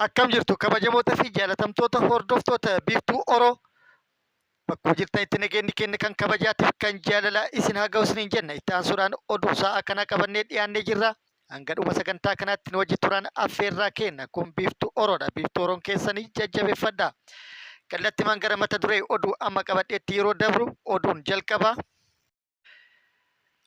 Akkam jirtu kabajamoota fi jaalatamtoota hordoftoota Biiftuu Oro bakkuma jirtanitti nageenyi keenya kan kabajaatiif kan jaalalaa isin haa ga'u isiniin jenna. Itti aansuudhaan oduu sa'a kanaa qabannee dhiyaannee jirra. Hanga dhuma sagantaa kanaatti nu wajji turaan affeerraa keenya kun Biiftuu Oroodha. Biiftuu Oroon keessanii jajjabeeffadha. Kallattimaan gara mata duree oduu amma qabadheetti yeroo dabru oduun jalqaba.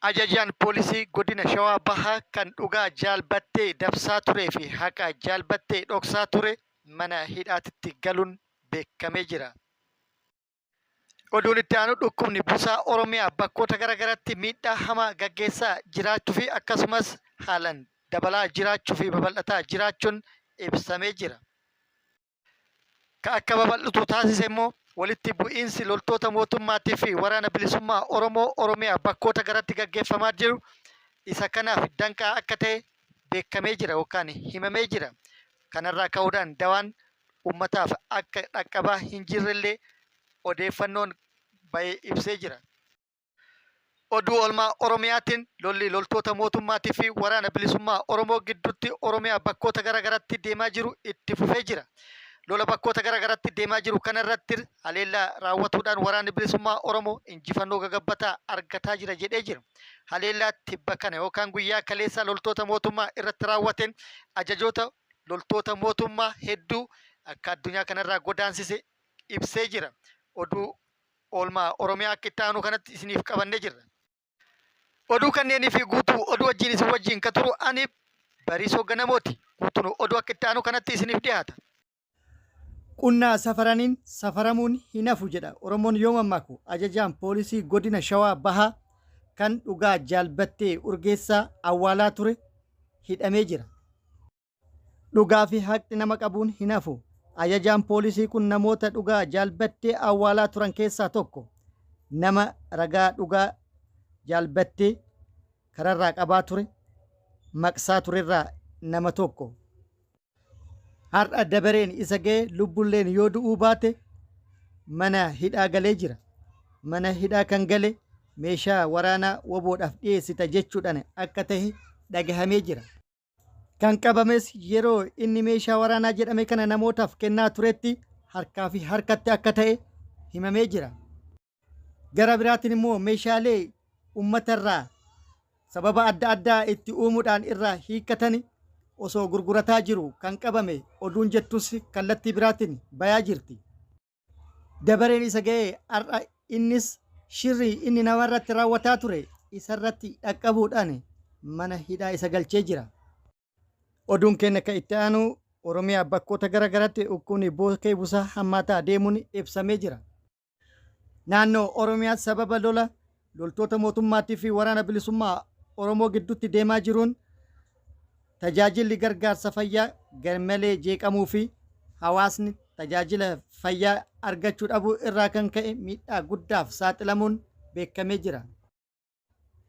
Ajajaan poolisii godina Shawaa Bahaa kan dhugaa Jaal Battee dabsaa turee fi haqa Jaal Battee dhoksaa ture mana hidhaatitti galuun beekamee jira. Oduun itti aanu dhukkubni busaa Oromiyaa bakkoota garagaraatti miidhaa hamaa gaggeessaa jiraachuu fi akkasumas haalan dabalaa jiraachuu fi babal'ataa jiraachuun ibsamee jira. Ka akka babal'atu taasise immoo walitti bu'iinsi loltoota mootummaatii fi Waraana Bilisummaa Oromoo Oromiyaa bakkoota garatti gaggeeffamaa jiru isa kanaaf danqaa akka ta'e beekamee jira yookaan himamee jira. Kanarraa ka'uudhaan dawaan ummataaf akka dhaqqabaa hin jirrellee odeeffannoon ba'e ibsee jira. Oduu oolmaa Oromiyaatiin lolli loltoota mootummaatii fi Waraana Bilisummaa Oromoo gidduutti Oromiyaa bakkoota gara garatti deemaa jiru itti fufee jira. Lola bakkoota gara garatti deemaa jiru kana irratti haleellaa raawwatuudhaan Waraanni Bilisummaa Oromoo injifannoo gagabbataa argataa jira jedhee jira. Haleellaa tibba kana yookaan guyyaa kaleessaa loltoota mootummaa irratti raawwateen ajajoota loltoota mootummaa hedduu akka addunyaa kanarraa godaansise ibsee jira. Oduu oolmaa Oromiyaa akka itti aanu kanatti isiniif qabannee jirra. Oduu kanneenii fi guutuu oduu wajjin isin wajjin ka turu ani Bariisoo Ganamooti. Guutuun oduu akka itti aanu kanatti isiniif dhiyaata. Qunnaa safaraniin safaramuun hin hafu jedha Oromoon yoo mammaaku. Ajajaan poolisii godina Shawaa Bahaa kan dhugaa Jaal Battee Urgeessaa awwaalaa ture hidhamee jira. Dhugaa fi haqni nama qabuun hin hafu. Ajajaan poolisii kun namoota dhugaa Jaal Battee awwaalaa turan keessaa tokko. Nama ragaa dhugaa Jaal Battee kararraa qabaa ture, maqsaa turerraa nama tokko. Har'a dabareen isa ga'e lubbulleen yoo du'uu baate mana hidhaa galee jira. Mana hidhaa kan gale meeshaa waraanaa WBOdhaaf dhiyeessita jechuudhaan akka tahe dhagahamee jira. Kan qabames yeroo inni meeshaa waraanaa jedhame kana namootaaf kennaa turetti harkaa fi harkatti akka ta'e himamee jira. Gara biraatiin immoo meeshaalee uummatarraa sababa adda addaa itti uumuudhaan irraa hiikkatani osoo gurgurataa jiru kan qabame oduun jettus kallattii biraatiin bayaa jirti. Dabareen isa ga'ee har'a innis shirri inni namarratti raawwataa ture isarratti dhaqqabuudhaan mana hidhaa isa galchee jira. Oduun keenya kan itti aanu Oromiyaa bakkoota gara garaatti dhukkubni bookee busaa hammaataa deemuun ibsamee jira. Naannoo Oromiyaa sababa lola loltoota mootummaatii fi waraana bilisummaa Oromoo gidduutti deemaa jiruun Tajaajilli gargaarsa fayyaa garmalee jeeqamuu fi hawaasni tajaajila fayyaa argachuu dhabuu irraa kan ka'e miidhaa guddaaf saaxilamuun beekamee jira.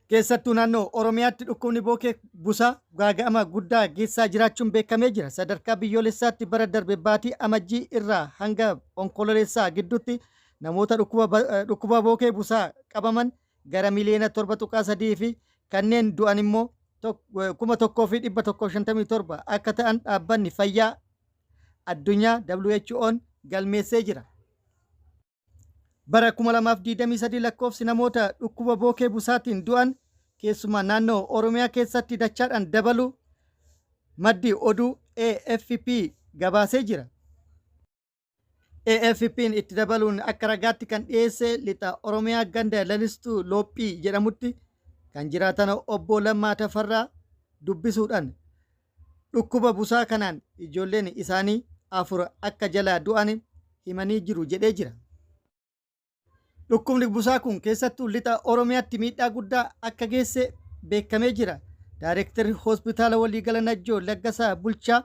Keessattuu naannoo Oromiyaatti dhukkubni bookee busaa gaaga'ama guddaa geessaa jiraachuun beekamee jira. Sadarkaa biyyoolessaatti bara darbe baatii Amajjii irraa hanga Onkololeessaa gidduutti namoota dhukkuba bookee busaa qabaman gara miliyoona 7.3 fi kanneen du'an immoo 1,157 akka ta'an dhaabbanni fayyaa addunyaa WHO'n galmeessee jira. Bara 2023 lakkoofsi namoota dhukkuba bookee busaatiin du'an keessumaa naannoo Oromiyaa keessatti dachaadhaan dabaluu maddi oduu AFP gabaasee jira. AFP'n itti dabaluun akka ragaatti kan dhiyeesse lixa Oromiyaa ganda Lalistuu Loophii jedhamutti kan jiraatan obbo Lammaa Tafarraa dubbisuudhaan dhukkuba busaa kanaan ijoolleen isaanii 4 akka jalaa du'an himanii jiru jedhee jira. Dhukkubni busaa kun keessattuu lixa Oromiyaatti miidhaa guddaa akka geesse beekamee jira. Daarektarri Hospitaala Waliigala Najjoo Laggasaa Bulchaa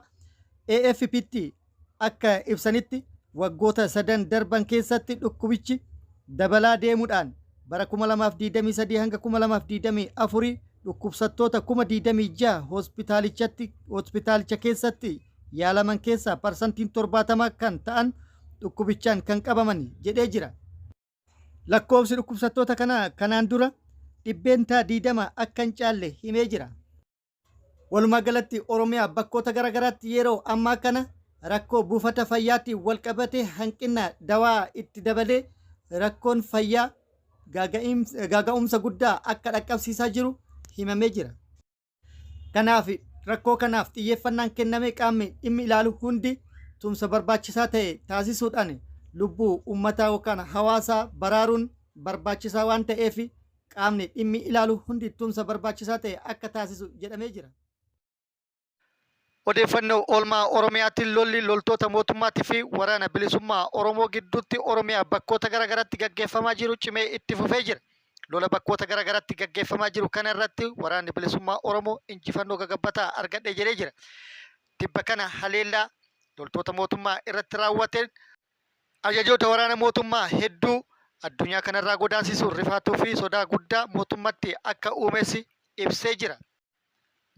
AFPtti akka ibsanitti waggoota sadan darban keessatti dhukkubichi dabalaa deemuudhaan bara 2023 hanga 2024 dhukkubsattoota 26,000 hospitaalichatti hospitaalicha keessatti yaalaman keessaa parsantiin 70 kan ta'an dhukkubichaan kan qabaman jedhee jira. Lakkoofsi dhukkubsattoota kanaa kanaan dura 20% akka hin caalle himee jira. Walumaa galatti Oromiyaa bakkoota garaagaraatti yeroo ammaa kana Rakkoo buufata fayyaatiin walqabatee hanqina dawaa itti dabalee rakkoon fayyaa gaaga'umsa guddaa akka dhaqqabsiisaa jiru himamee jira. Kanaaf rakkoo kanaaf xiyyeeffannaan kennamee qaamni dhimmi ilaalu hundi tumsa barbaachisaa ta'e taasisuudhaan lubbuu uummataa yookaan hawaasaa baraaruun barbaachisaa waan ta'eef qaamni dhimmi ilaalu hundi tumsa barbaachisaa ta'e akka taasisu jedhamee jira. Odeeffannoo oolmaa Oromiyaatiin lolli loltoota mootummaatii fi waraana bilisummaa Oromoo gidduutti Oromiyaa bakkoota garaagaraatti gaggeeffamaa jiru cimee itti fufee jira. Lola bakkoota garaagaraatti gaggeeffamaa jiru kana irratti waraanni bilisummaa Oromoo injifannoo gagabbataa argadhe jedhee jira. Tibba kana haleellaa loltoota mootummaa irratti raawwateen ajajoota waraana mootummaa hedduu addunyaa kanarraa godaansisuun rifaatuu fi sodaa guddaa mootummatti akka uumes ibsee jira.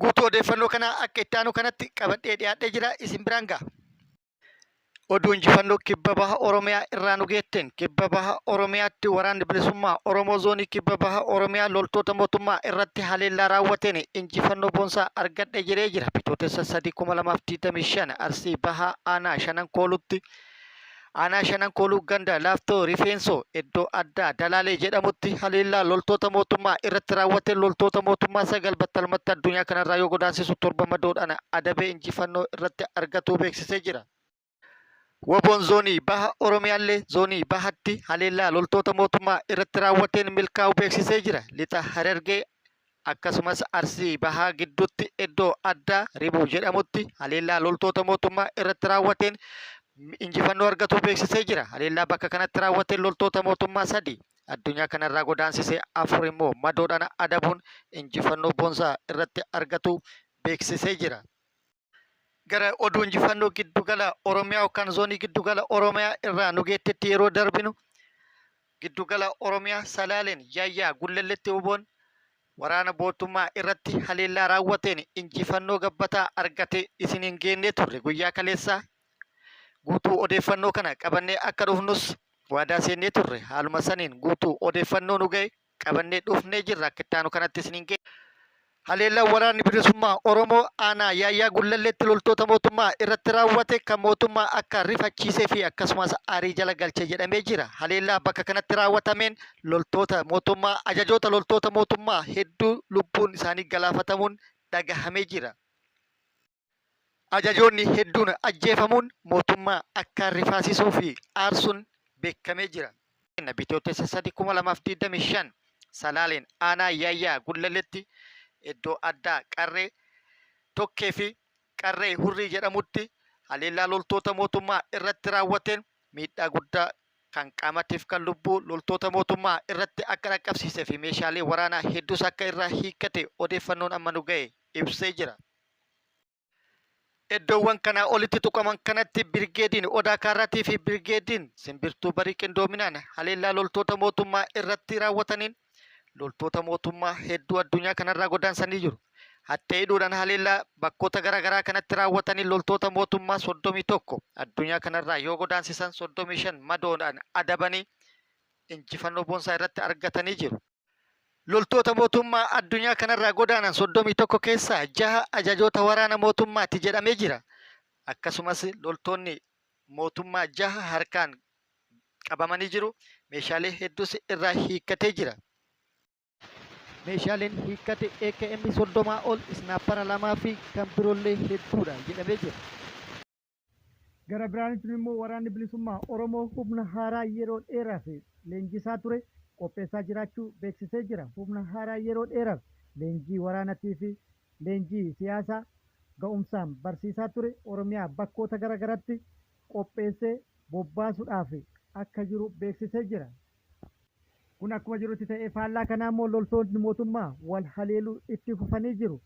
Guutuu odeeffannoo kanaa akka itti aanu kanatti qabadhee dhiyaadhee jira isin biraan ga'a. Oduu injifannoo Kibba Baha Oromiyaa irraa nu geetteen Kibba Baha Oromiyaatti Waraanni Bilisummaa Oromoo Zoonii Kibba Baha Oromiyaa loltoota mootummaa irratti haleellaa raawwateen injifannoo boonsaa argadhe jedhee jira. Bitootessa 3 2025 Arsii Bahaa Aanaa Shanan Koolutti Aanaa Shanan Kooluu ganda Laaftoo Rifeensoo iddoo addaa Dalaalee jedhamutti haleellaa loltoota mootummaa irratti raawwateen loltoota mootummaa 9 battalumatti addunyaa kanarraa yoo godaansisu 7 madoodhaan adabee injifannoo irratti argatuu beeksisee jira. Woboon Zoonii Baha Oromiyaallee Zoonii Bahatti haleellaa loltoota mootummaa irratti raawwateen milkaa'uu beeksisee jira. Lixa Harargee Akkasumas Arsii Bahaa gidduutti iddoo addaa Ribuu jedhamutti haleellaa loltoota mootummaa irratti raawwateen injifannoo argatuu beeksisee jira. Haleellaa bakka kanatti raawwateen loltoota mootummaa sadi addunyaa kanarraa godaansisee afur immoo madoodhaan adabuun injifannoo boonsaa irratti argatuu beeksisee jira. Gara oduu injifannoo giddugala Oromiyaa yookaan zoonii giddugala Oromiyaa irraa nu geettetti yeroo darbinu giddugala Oromiyaa Salaaleen Yaayyaa Gullalletti WBOn waraana mootummaa irratti haleellaa raawwateen injifannoo gabbataa argate isiniin geennee turre guyyaa kaleessaa guutuu odeeffannoo kana qabannee akka dhufnus waadaa seennee turre haaluma saniin guutuu odeeffannoo nu ga'e qabannee dhufnee jirra akka itti aanu kanatti isiniin geenya. Haleellaan waraanni bilisummaa Oromoo aanaa Yaayyaa Gullalleetti loltoota mootummaa irratti raawwate kan mootummaa akka rifachiisee fi akkasumas aarii jala galche jedhamee jira. Haleellaa bakka kanatti raawwatameen loltoota mootummaa ajajoota loltoota mootummaa hedduu lubbuun isaanii galaafatamuun dhagahamee jira. Ajajoonni hedduun ajjeefamuun mootummaa akkaan rifaasisuu fi aarsuun beekamee jira. Bitootessa 3, 2025 Salaaleen aanaa Yaayyaa Gullalleetti iddoo addaa Qarree Tokkee fi Qarree Hurrii jedhamutti haleellaa loltoota mootummaa irratti raawwateen miidhaa guddaa kan qaamatiif kan lubbuu loltoota mootummaa irratti akka dhaqqabsiisee fi meeshaalee waraanaa hedduus akka irraa hiikkate odeeffannoon amma nu ga'e ibsee jira. Iddoowwan kanaa olitti tuqaman kanatti Birgeediin Odaa Kaarraatii fi Birgeediin Simbirtuu Barii qindoominaan haleellaa loltoota mootummaa irratti raawwataniin loltoota mootummaa hedduu addunyaa kanarraa godaansanii jiru. Hattee hidhuudhaan haleellaa bakkoota garaagaraa kanatti raawwataniin loltoota mootummaa 31 addunyaa kanarraa yoo godaansisan 35 madoodhaan adabanii injifannoo boonsaa irratti argatanii jiru. Loltoota mootummaa addunyaa kanarraa godaanan 31 keessaa jaha ajajoota waraana mootummaati jedhamee jira. Akkasumas loltoonni mootummaa jaha harkaan qabamanii jiru. Meeshaalee hedduus irraa hiikkatee jira. Meeshaaleen hiikkate AKM 30 ol, isnaappara lamaa fi kan biroollee hedduudha jedhamee jira. Gara biraanitiin immoo Waraanni Bilisummaa Oromoo humna haaraa yeroo dheeraaf leenjisaa ture qopheessaa jiraachuu beeksisee jira. Humna haaraa yeroo dheeraaf leenjii waraanatii fi leenjii siyaasaa ga'umsaan barsiisaa ture Oromiyaa bakkoota gara garaatti qopheessee bobbaasudhaaf akka jiru beeksisee jira. Kun akkuma jirutti ta'ee faallaa kanaa immoo loltoonni mootummaa wal haleeluu itti fufanii jiru.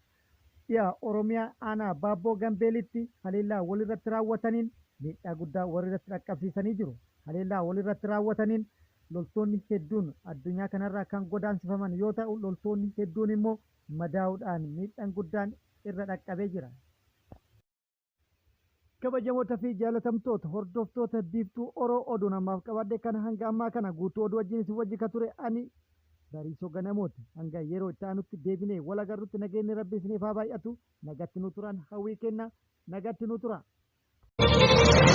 Dhiha Oromiyaa aanaa Baabboo Gambeelitti haleellaa walirratti raawwataniin miidhaa guddaa walirratti dhaqqabsiisanii jiru. Haleellaa walirratti raawwataniin loltoonni hedduun addunyaa kanarraa kan godaansifaman yoo ta'u loltoonni hedduun immoo madaa'uudhaan miidhaan guddaan irra dhaqqabee jira. Kabajamoota fi jaalatamtoota hordoftoota Biiftuu Oro oduun ammaaf qabadhe kan hanga ammaa kana guutuu oduu wajjin isin wajji ka ture ani Bariisoo Ganamooti. Hanga yeroo itti aanutti deebinee wal agarrutti nageenni Rabbi isiniif haa baay'atu. Nagatti nu turaan hawwii keenna. Nagatti nu turaa. Jira.